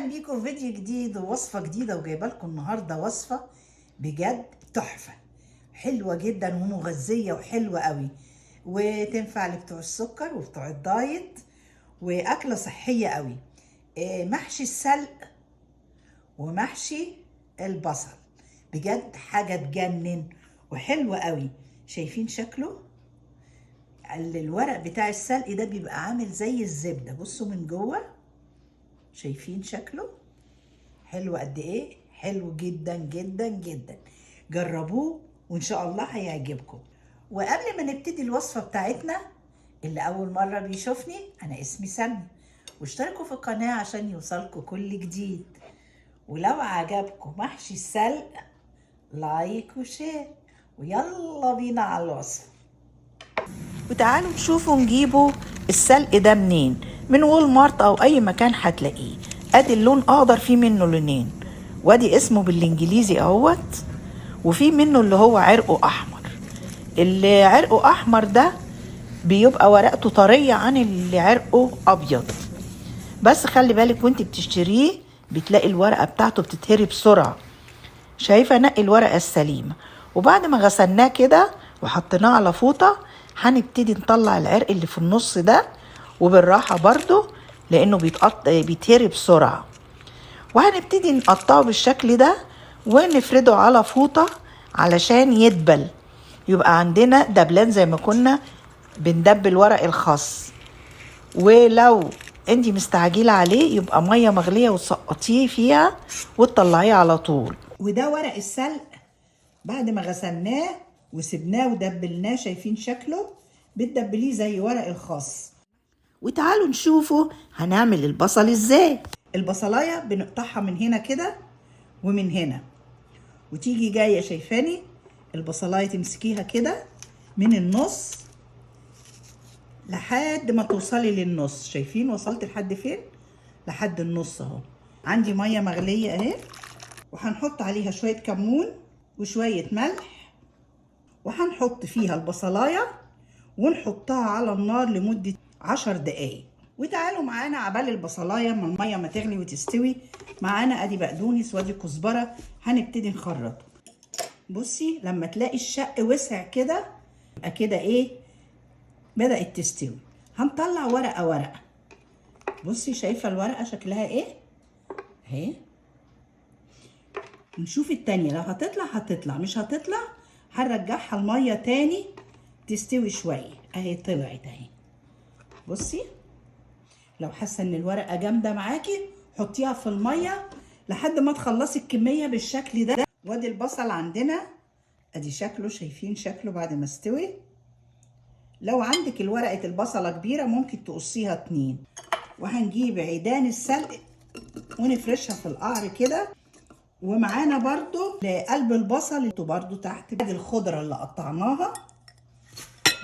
اهلا بيكم في فيديو جديد ووصفه جديدة، وجايبه لكم النهارده وصفه بجد تحفة، حلوة جدا ومغذيه وحلوه قوي، وتنفع لبتوع السكر وبتوع الدايت، واكله صحية قوي. محشي السلق ومحشي البصل، بجد حاجة تجنن وحلوه قوي. شايفين شكله؟ الورق بتاع السلق ده بيبقى عامل زي الزبدة، بصوا من جوه، شايفين شكله حلو قد ايه؟ حلو جدا جدا جدا. جربوه وان شاء الله هيعجبكم. وقبل ما نبتدي الوصفة بتاعتنا، اللي اول مرة بيشوفني، انا اسمي سامية، واشتركوا في القناة عشان يوصلكم كل جديد. ولو عجبكم محشي السلق like و share، ويلا بينا على الوصفة. وتعالوا نشوفوا نجيبوا السلق ده منين، من Walmart او اي مكان هتلاقيه. ادي اللون اخضر، فيه منه لونين، وادي اسمه بالانجليزي اهوت، وفي منه اللي هو عرقه احمر. اللي عرقه احمر ده بيبقى ورقته طرية عن اللي عرقه ابيض، بس خلي بالك وانت بتشتريه بتلاقي الورقة بتاعته بتتهري بسرعة. شايفه؟ نقي الورقة السليمة. وبعد ما غسلناه كده وحطيناه على فوطه، هنبتدي نطلع العرق اللي في النص ده، وبالراحه برضو لانه بيتهري بسرعة. وهنبتدي نقطعه بالشكل ده ونفرده على فوطه علشان يدبل، يبقى عندنا دبلان زي ما كنا بندبل ورق الخس. ولو انتي مستعجلة عليه يبقى مية مغليه وتسقطيه فيها وتطلعيه على طول. وده ورق السلق بعد ما غسلناه وسبناه ودبلناه، شايفين شكله؟ بتدبليه زي ورق الخس. وتعالوا نشوفوا هنعمل البصل ازاي. البصلايه بنقطعها من هنا كده ومن هنا، وتيجي جاية شايفاني البصلايه تمسكيها كده من النص لحد ما توصلي للنص. شايفين وصلت لحد فين؟ لحد النص اهو. عندي مية مغليه اهي، وهنحط عليها شوية كمون وشوية ملح، وهنحط فيها البصلايه ونحطها على النار لمدة 10 دقايق. وتعالوا معانا عبال البصلايه ما المية ما تغلي وتستوي معانا. ادي بقدونس وادي كزبره، هنبتدي نخرطه. بصي لما تلاقي الشق وسع كده يبقى كده ايه، بدأت تستوي. هنطلع ورقة ورقة. بصي شايفه الورقة شكلها ايه اهي. نشوف التانية، لو هتطلع هتطلع، مش هتطلع هنرجعها المية تاني تستوي شوية. اهي طلعت اهي. بصي لو حاسه ان الورقة جامدة معاكي حطيها في المية لحد ما تخلصي الكمية بالشكل ده. وادي البصل عندنا ادي شكله، شايفين شكله بعد ما استوي. لو عندك الورقة البصله كبيرة ممكن تقصيها 2. وهنجيب عيدان السلق ونفرشها في القعر كده. ومعانا برضو قلب البصل برضو تحت. ادي الخضرة اللي قطعناها،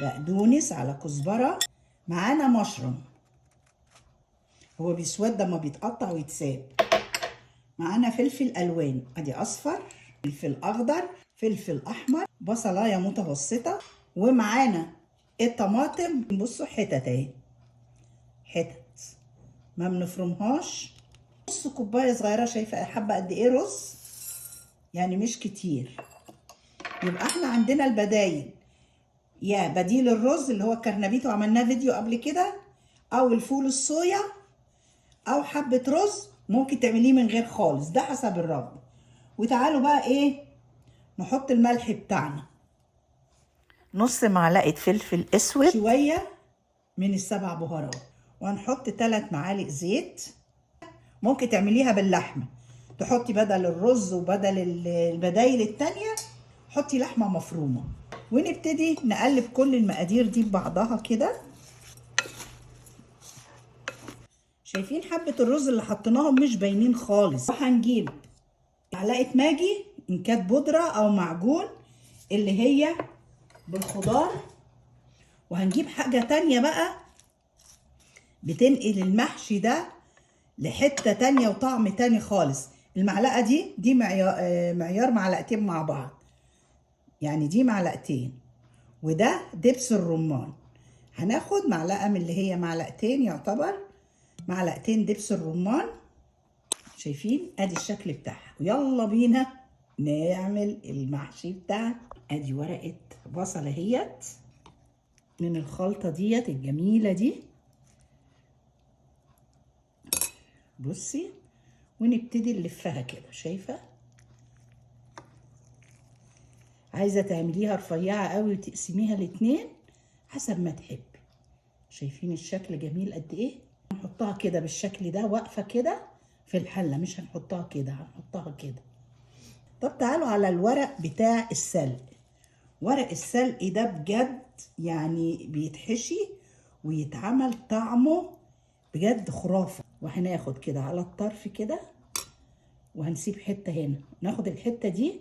بقدونس على كزبره، معانا مشروم هو بيسود لما بيتقطع ويتساب، معانا فلفل الوان ادي اصفر، فلفل اخضر، فلفل احمر، بصلايه متوسطه، ومعانا الطماطم. بصوا حتت اهي، حتت ما بنفرمهاش. نص كوباية صغيرة، شايفه حبه قد ايه رز، يعني مش كتير. يبقى احنا عندنا البدايل، يا بديل الرز اللي هو الكرنبيت وعملناه فيديو قبل كده، او الفول الصويا، او حبه رز ممكن تعمليه من غير خالص، ده حسب الرغبة. وتعالوا بقى ايه نحط الملح بتاعنا، نص معلقه فلفل اسود، شوية من السبع بهارات، وهنحط 3 معالق زيت. ممكن تعمليها باللحمه، تحطي بدل الرز وبدل البدايل التانية حطي لحمه مفرومه. ونبتدي نقلب كل المقادير دي ببعضها كده. شايفين حبة الرز اللي حطيناهم مش باينين خالص. وهنجيب معلقة ماجي ان كانت بودرة او معجون اللي هي بالخضار. وهنجيب حاجة تانية بقى بتنقل المحشي ده لحتة تانية وطعم تاني خالص. المعلقة دي معيار معلقتين مع بعض، يعني دي معلقتين، وده دبس الرمان. هناخد معلقة من اللي هي معلقتين، يعتبر معلقتين دبس الرمان. شايفين ادي الشكل بتاعها. ويلا بينا نعمل المحشي بتاعنا. ادي ورقة بصل اهيت من الخلطة ديت الجميلة دي، بصي، ونبتدي نلفها كده. شايفة؟ عايزة تعمليها رفيعة قوي وتقسميها الاتنين حسب ما تحبي. شايفين الشكل جميل قد ايه؟ هنحطها كده بالشكل ده واقفة كده في الحلة، مش هنحطها كده، هنحطها كده. طب تعالوا على الورق بتاع السلق. ورق السلق ده بجد يعني بيتحشي ويتعمل طعمه بجد خرافة. وهناخد كده على الطرف كده، وهنسيب حتة هنا، ناخد الحتة دي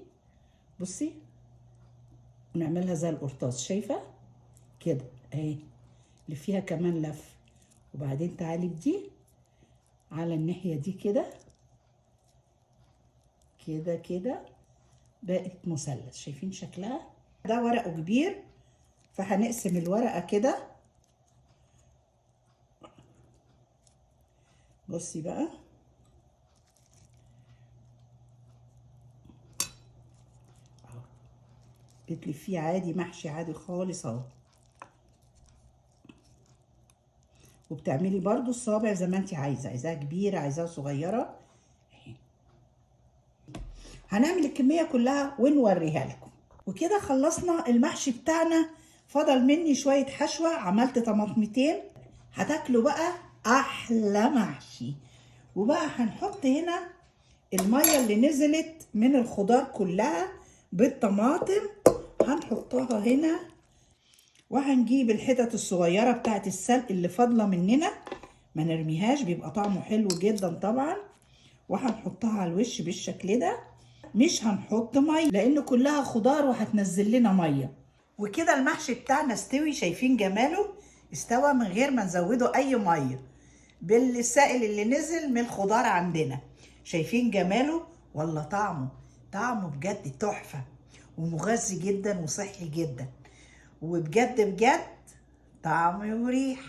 بصي ونعملها زي القرطاس. شايفة كده اهي، اللي فيها كمان لف. وبعدين تعالي بدي على الناحية دي كده كده كده، بقت مثلث. شايفين شكلها؟ ده ورقة كبير، فهنقسم الورقة كده. بصي بقى، اهو بتلفيه عادي، محشي عادي خالص اهو. وبتعملي برضو الصابع زي ما انت عايزه، عايزاها كبيرة عايزاها صغيرة. هنعمل الكمية كلها ونوريها لكم. وكده خلصنا المحشي بتاعنا. فضل مني شوية حشوه، عملت طماطمتين. هتاكلوا بقى احلى محشي. وبقى هنحط هنا المية اللي نزلت من الخضار كلها بالطماطم، هنحطها هنا. وهنجيب الحتت الصغيرة بتاعت السلق اللي فاضلة مننا، ما نرميهاش، بيبقى طعمه حلو جدا طبعا. وهنحطها على الوش بالشكل ده. مش هنحط مية لان كلها خضار وهتنزل لنا مية. وكده المحشي بتاعنا استوي. شايفين جماله؟ استوى من غير ما نزوده اي مية، بالسائل اللي نزل من الخضار عندنا. شايفين جماله؟ والله طعمه، طعمه بجد تحفة، ومغذي جدا وصحي جدا، وبجد بجد طعم وريح.